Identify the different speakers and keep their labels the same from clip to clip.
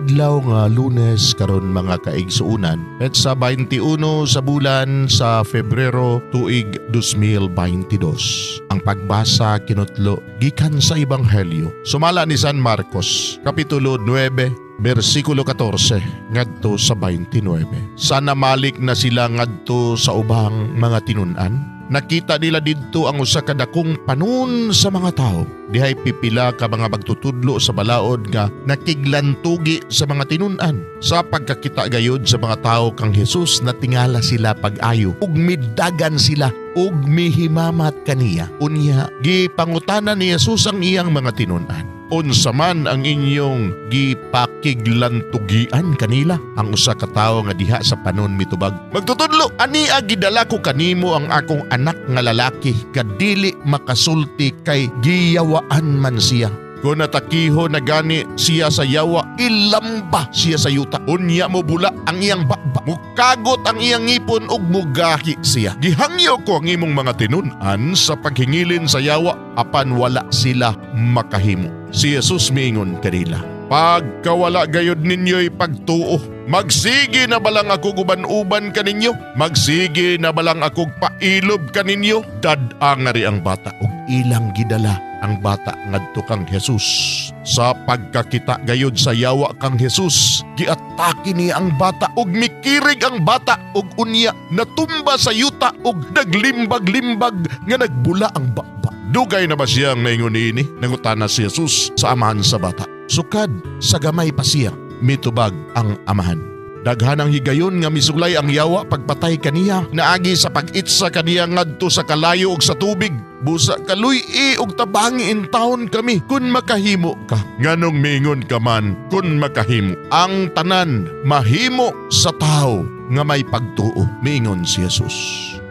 Speaker 1: Adlaw nga Lunes karon mga kaigsuonan, petsa 21 sa bulan sa Febrero tuig 2022. Ang pagbasa kinutlo gikan sa Ebanghelyo sumala ni San Marcos, kapitulo 9, versikulo 14 ngadto sa 29. Sana malik na sila ngadto sa ubang mga tinun-an. Nakita nila didto ang usa ka dakong panon sa mga tawo. Dihay pipila ka mga magtutudlo sa balaod nga nakiglantugi sa mga tinun-an. Sa pagkakita gayud sa mga tawo kang Hesus, natingala sila pag-ayo ug midagan sila ug mihimamat kaniya. Unya gipangutana ni Hesus ang iyang mga tinun-an. Unsa man ang inyong gipakiglantugian kanila? Ang usa ka tawo nga diha sa panon mitubag, "Magtutudlo, ania gidala ko kanimo ang akong anak nga lalaki, kadili makasulti kay giyawaan man siya. Kung natakiho na gani siya sa yawa, ilamba siya sa yuta. Unya mo bula ang iyang baba, mukagot ang iyang ngipon ug mugahi siya. Gihangyo ko ang imong mga tinun-an sa paghingilin sa yawa, apan wala sila makahimo." Si Jesus miingon kanila, "Pagkawala gayod ninyo'y pagtuo, magsige na balang ako guban-uban kaninyo? Magsige na balang ako pailob kaninyo? Dad-a nga ri ang bata." Ug ilang gidala ang bata ngadto kang Jesus. Sa pagkakita gayod sa yawa kang Jesus, giatake niya ang bata ug mikirig ang bata ug unya natumba sa yuta ug naglimbag-limbag nga nagbula ang baba. Dugay na ba siyang naingon niini? Nangutana si Jesus sa amahan sa bata. Sukad sa gamay pa siya, mitubag ang amahan. Daghan ang higayon nga misulay ang yawa pagpatay kaniya, naagi sa pag-itsa kaniya ngadto sa kalayo ug sa tubig. Busa kaluy-i ug tabangi in taon kami kun makahimo ka. Nganong mingon ka man kun makahimo? Ang tanan mahimo sa tawo nga may pagtuo, miingon si Jesus.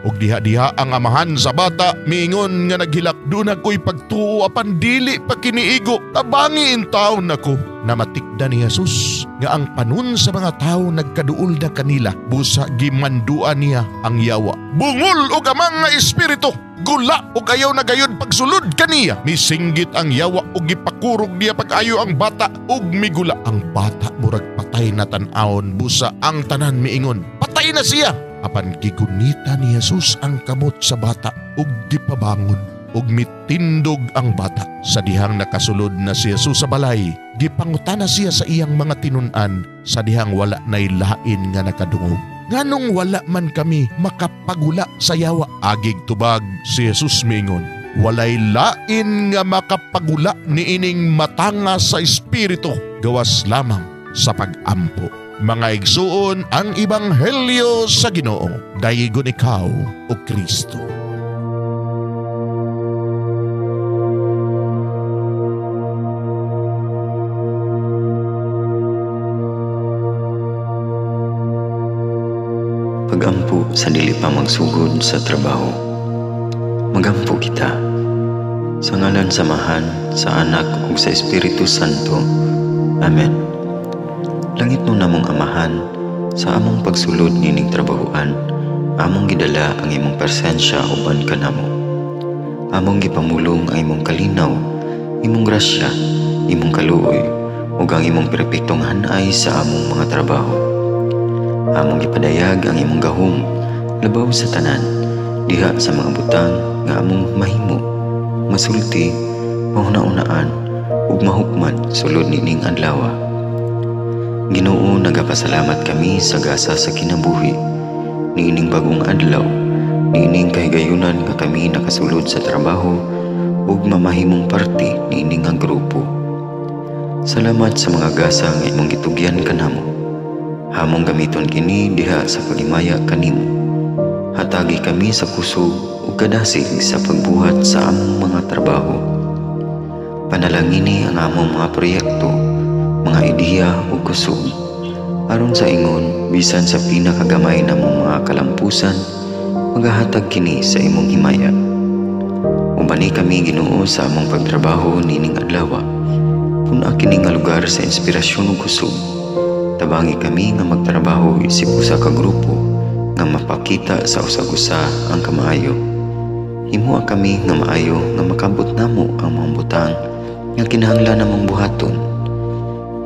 Speaker 1: Ug diha-diha ang amahan sa bata miingon nga naghilak, "Doon ako'y pagtuo apan dili pa kiniigo, tabangi in taon ako." Namatikda ni Jesus nga ang panon sa mga tawo nagkaduol na kanila, busa gimanduan niya ang yawa. "Bungol og amang nga espiritu, gula og ayaw na gayud pagsulod kaniya." Misinggit ang yawa og gipakurog niya pag-ayo ang bata ug migula. Ang bata murag patay na tan-awon, busa ang tanan miingon, "Patay na siya." Apan gigunita ni Jesus ang kamot sa bata ug gipabangon ug mitindog ang bata. Sa dihang nakasulod na si Jesus sa balay, gipangutana siya sa iyang mga tinun-an sa dihang wala nay lain nga nakadungog. "Nganong wala man kami makapagula sa yawa?" Agig tubag si Jesus miingon, "Walay lain nga makapagula niining matanga sa espiritu, gawas lamang sa pag-ampo." Mga igsuon, ang Ebanghelyo sa Ginoo. Daygon ikaw, o Kristo.
Speaker 2: Pagampo sa dili pa magsugod sa trabaho. Magampo kita. Sa ngalan sa Amahan, sa Anak ug sa Espiritu Santo. Amen. Langit no namong Amahan, sa among pagsulod nining trabahoan, among gidala ang imong presensya uban kanamo. Among gipamulong ang imong kalinaw, imong grasya, imong kaluoy, ug ang imong perpektong hanay sa among mga trabaho. Among gipadayag ang imong gahom labaw sa tanan, diha sa mga butang nga among mahimo, masulti, mahuna-unaan ug mahukman sulod nining adlaw. Ginoo, nagapasalamat kami sa gasa sa kinabuhi niining bagong adlaw, niining kahigayunan nga kami nakasulod sa trabaho ug mamahimong parte niining nga grupo. Salamat sa mga gasa nga imong gitugyan kanamo. Hamong gamiton kini diha sa paghimaya kanimo. Hatagi kami sa kusog ug kadasig sa pagbuhat sa among mga trabaho. Panalangini ang among mga proyekto, mga ideya ug kusog, aron sa ingon bisan sa pinakagamay namong mga kalampusan, magahatag kini sa imong himaya. Ubani kami, Ginoo, sa among pagtrabaho nining adlaw. Puna kini nga lugar sa inspirasyon ug kusog. Tabangi kami nga magtrabaho isip usa ka grupo nga mapakita sa usag-usa ang kamaayo. Himoa kami nga maayo nga makabot namo ang mga butang nga kinahanglan namong buhaton.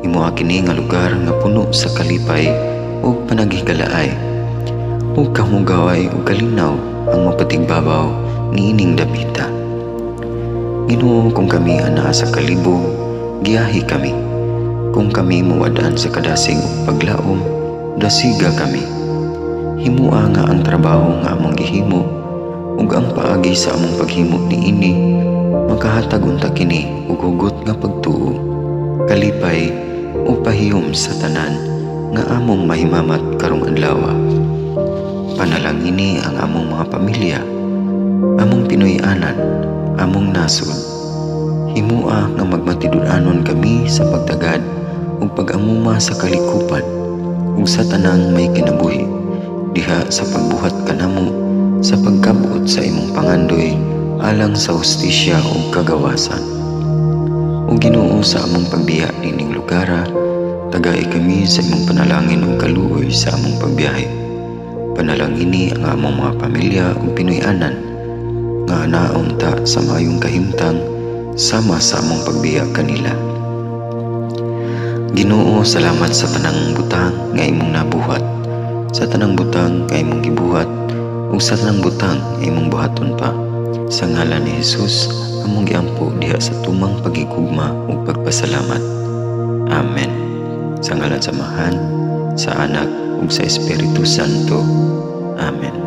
Speaker 2: Himoa kini nga lugar nga puno sa kalipay ug panaghigalaay, ug kahugaway ug kalinaw ang mapatigbabaw niining dapita. Ginoo, kung kami anaa sa kalibog, giyahi kami. Kung kami muwad-an sa kadasig ug paglaom, dasiga kami. Himoa nga ang trabaho nga among gihimo ug ang paagi sa among paghimo niini makahatag unta kini og hugot nga pagtuo, kalipay ug pahiyom sa tanan nga among mahimamat karong adlaw. Panalangini ang among mga pamilya, among Pinoy-anan, among nasod. Himoa nga magmatinud-anon kami sa pagtagad ug pag-amuma sa kalikupan ug sa tanang may kinabuhi diha sa pagbuhat kanamo sa pagkab-ot sa imong pangandoy alang sa hustisya ug kagawasan. O Ginoo, sa among pagbiya nining lugara, tagai kami sa imong panalangin ug kaluoy sa among pagbiyahe. Panalangini ang among mga pamilya ug Pinoy-anan nga naunta sa maayong kahimtang sama sa among pagbiya kanila. Ginoo, salamat sa tanang butang nga imong nabuhat, sa tanang butang nga imong gibuhat, ug sa tanang butang nga imong buhaton pa. Sa ngalan ni Jesus, among giampo diha sa tumang pagigugma ug pagpasalamat. Amen. Sa ngalan sa Amahan, sa Anak ug sa Espiritu Santo. Amen.